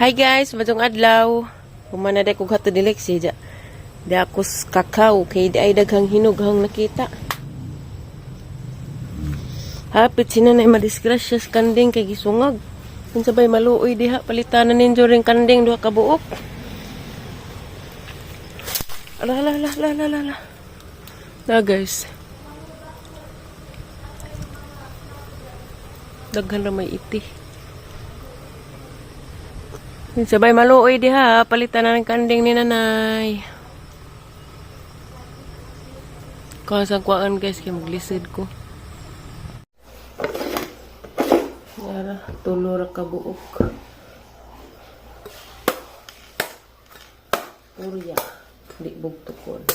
Hi guys, maayong adlaw. Humana day kog hatod ni Lexi ja. Di ako kakao kay di ay daghang hinog hang nakita. Hapit si nanay madisgrasya sa kanding kay gisungag. Unsa bay maluoy diha, palitanan ninyo ring kanding duha ka buok. Ala ala ala ala ala ala. Na guys. Daghan ra may iti. Sabay maluoy diha, palitan na ng kanding ni nanay. Kuha kuhaan guys, kay maglisod ko. Yara, tulo ra ka buok. Purya, di bugtukon.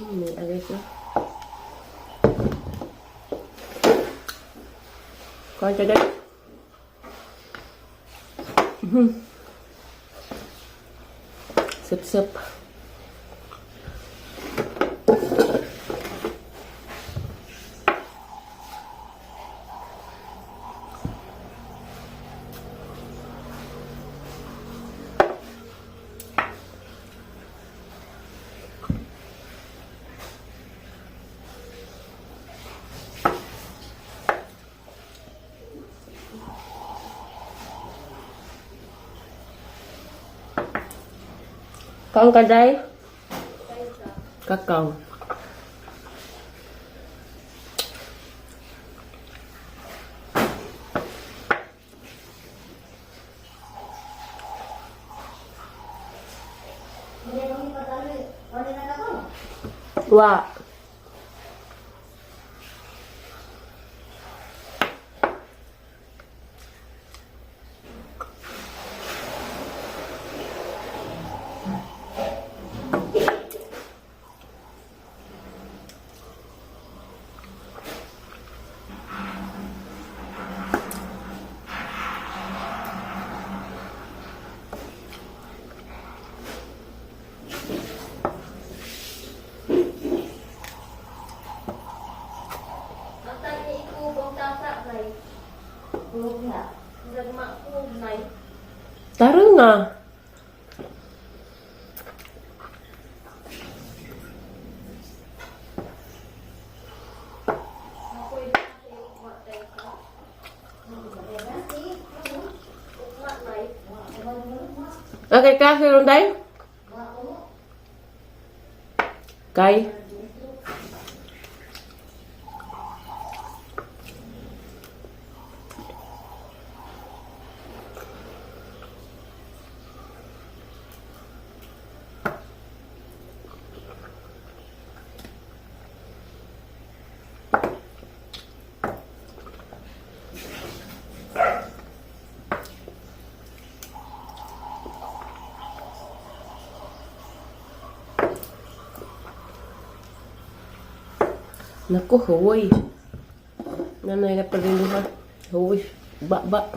May agay ko. Kuha ka dyan. Sip, sip. Kaon ka, Day? Kakao. Wa. Tara nga. Okay, klase ron day? Kay? Naku, huwoy. Nanay na pa rin duha. Huwoy. Ba, ba.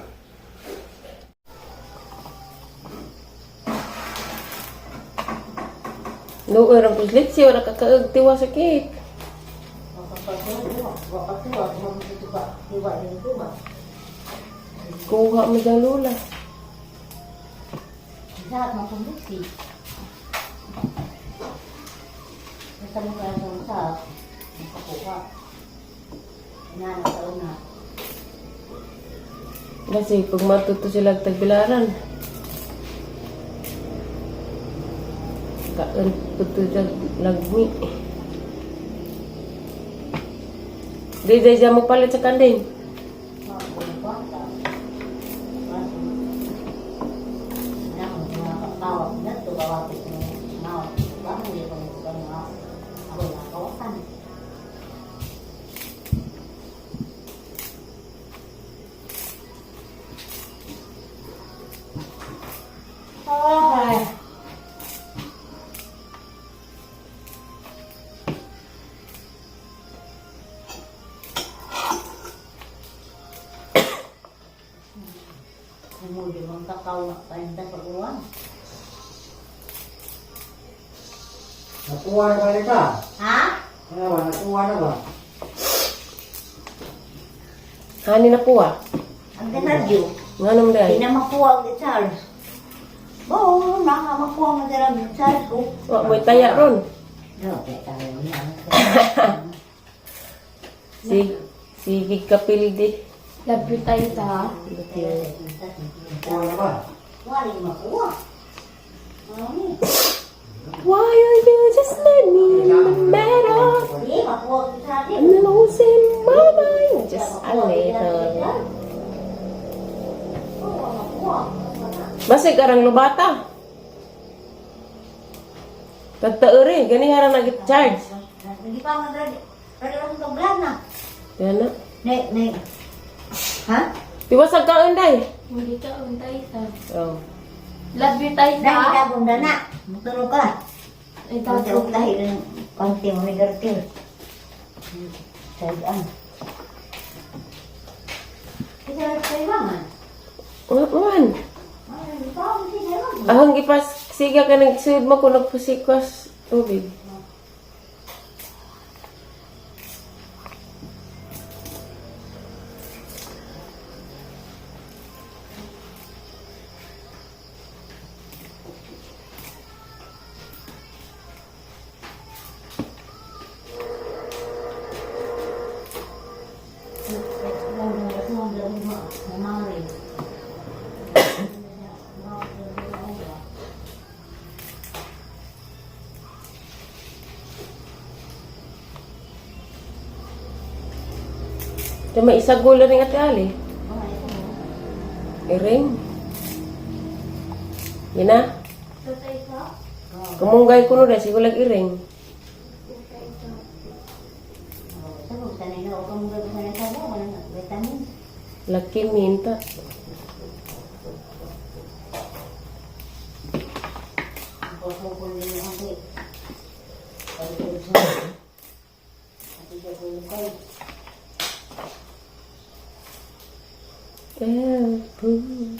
Luoy rang kuslitsi, wala ka kaag tiwa sa cake. Kuha mo dyan, Lola. Lahat ng kondisi. Basta mo kaya sa usa, makakuha. Inaanap sa una. Kasi pag matuto sila tagbilaran. Kaan puto dyan, lagmi. Di, di, di mo palit sa kanding. Ay. Muli mong kakao na pahinta sa uwan. Nakuha na ba ka? Ha? Ano ba? Nakuha na ba? Hani na kuha. Ang ganadyo. Nga naman Di dahil. na makuha ang Charles. Oo, naka makuha mo dala ang Charles ko. Wa mo'y taya ron. No, kaya tayo na. Sige, sige kapildi. Love you tayo sa. Nakuha na ba? Wala makuha. Ano? Why are you just let me in the middle? Di, makuha ang Charles. I'm losing my mind just a little. Oo, makuha. Basig arang lubata. Tagtauri, gani harang nag-charge. Hindi pa ako ready. Ready akong tuglan na. Yan na. Ne, ne. Ha? Tiwasag ka unday. Hindi ka tayo sa. Oh. Love you tayo Dahil sa. ka bunda na. Magtulog ka. Ay, Konti tato. og lahi ng konti mo ni Gertil. Sayang. Kita lang sa iwangan. Wan. Ay, pa ako sa iwangan. Ahang gipas siga ka nagsuod mo kung nagpusikwas tubig. Kaya may isagol na rin ate Ali. Iring. Yan na. Kumunggay ko no dahil siguro lang iring. Laki minta. Every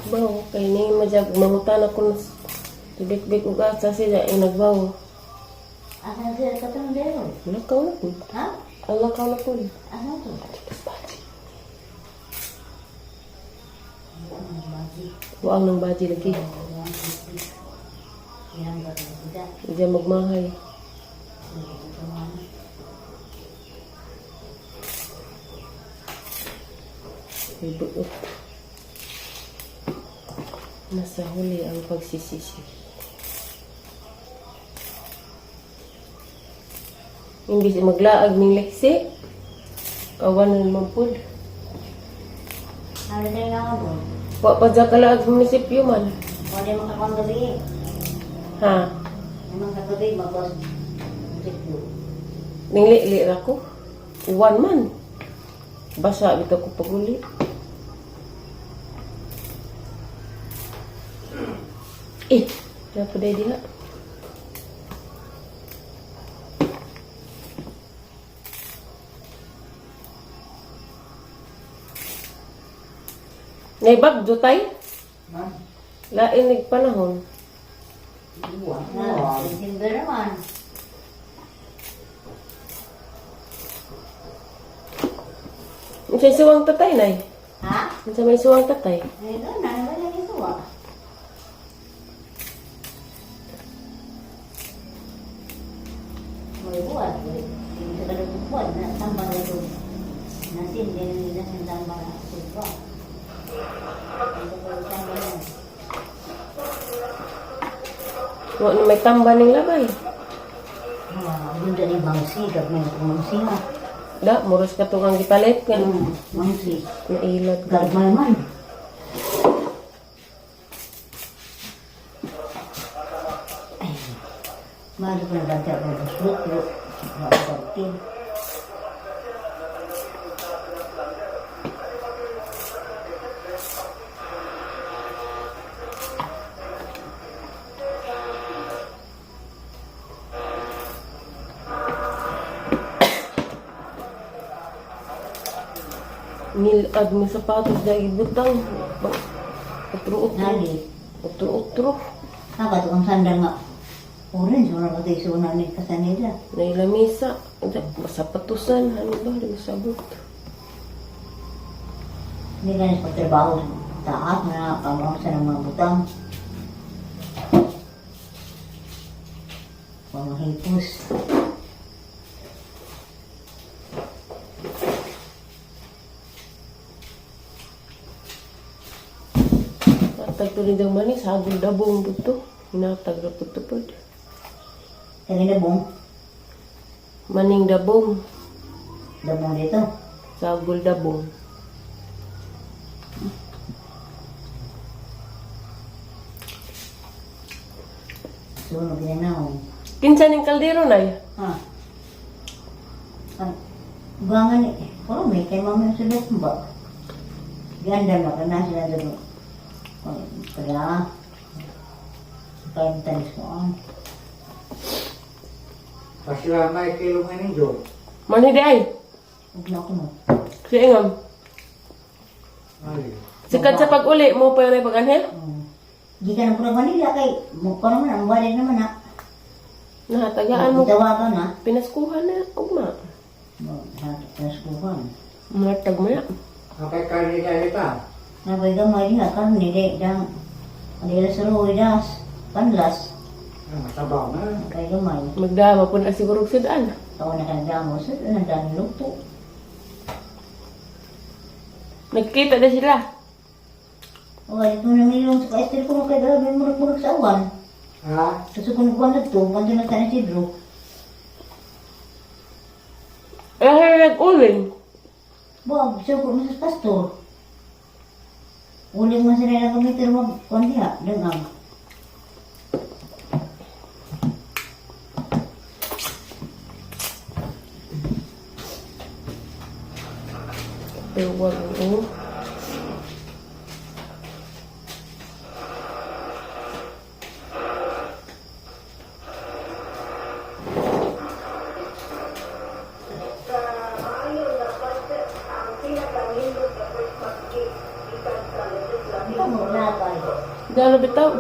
Bawo kay ni majag mangutan ako na tibik-bik ug asa siya ay nagbawo. Asan sila katong dero? Lakaw na po. Ha? Ang lakaw na po. Asan to? Buang ng baji lagi. Diyan magmahay. May buot. Nasa huli ang pagsisisi. Imbis maglaag ning leksi, kawanan man pud. Ano din nga mo? Wa pa dya kalaag sa munisipyo man. Wala mo kakong gabi. Ha? Naman kagabi, magos. Sikyo. Ning li ra ko. Uwan man. Basa bitaw ko paguli. Eh, dapat day diha. Nay bagyo tay? Ha? Lain nig panahon. Iwan. Na, December naman. Unsay suwang tatay nay? Ha? Unsa may suwang tatay? Ay, doon na, wala ito ah. May buwan, may hindi sa kalubog buwan, na tambang na ito. Nasin, din nasin tambang na ito. Ito ko tambang na. Wa na may tamba ning labay. Ah, bunda ni mangsi, gagmay ko mangsi ha. Da, muros ka ang gipalit nga. Mangsi. Nailag. Gagmay man. Ay, mahal ko na dati ako buslo, pero makapagtin. Milad nga sapatos dahil butang. Utro-utro. Nali. Utro-utro. Nakato ang sandal nga. Orange, wala ba tayo suna ni kasanila? Nailamisa. Sapatusan. Ano ba? Di masabot. Hindi ka na sa pagtrabaho. Taas na pamang sa ng mga butang. Pamahipos. Matag to ni Dang Mani. Sagol dabong dito. Hinatag na putupod. Kaya dabong. Maning dabong. Dabong dito. Sagol dabong. Sunog na na. Oh. Kinsa ning kaldero nay? Ha? Ay, Gangan eh. Oh, may kay mama yung sulat mo ba? Ganda na ka na sila sa Kaya, kaya talis ko ang. Pasila may kilo nga ninyo. Mani di ay. Huwag na ako mo. Si Ingam. Ay. Sikat sa pag-uli mo pa yun ay pag-anhel? Di ka na pura Manila kay mukha naman ang balik naman ha. Nahatagaan mo. Tawagan ha. Pinaskuhan na. Ugma. Naskuhan. Matag mo na. Nakay karni dahil ka. Nabay gamay diha kan nili dang nila sa ruwi das panlas Ah, masabaw na. kay gamay. Magdama po na siguro og sudan. Ako na kang damo sa nandang luto. Nagkita na sila. O ay ito nang ilong sa kaestel ko kay grabe murag-murag sa awan. Ha? Kasi kung kuwan na to, kanto na sa Isidro. Eh, nag-uling. Ba, siya ko sa pastor. Uling man sila lang gamitin mag kuwan diha, dangang. Pero wag oh. Ito mo na pa. Gano bitaw?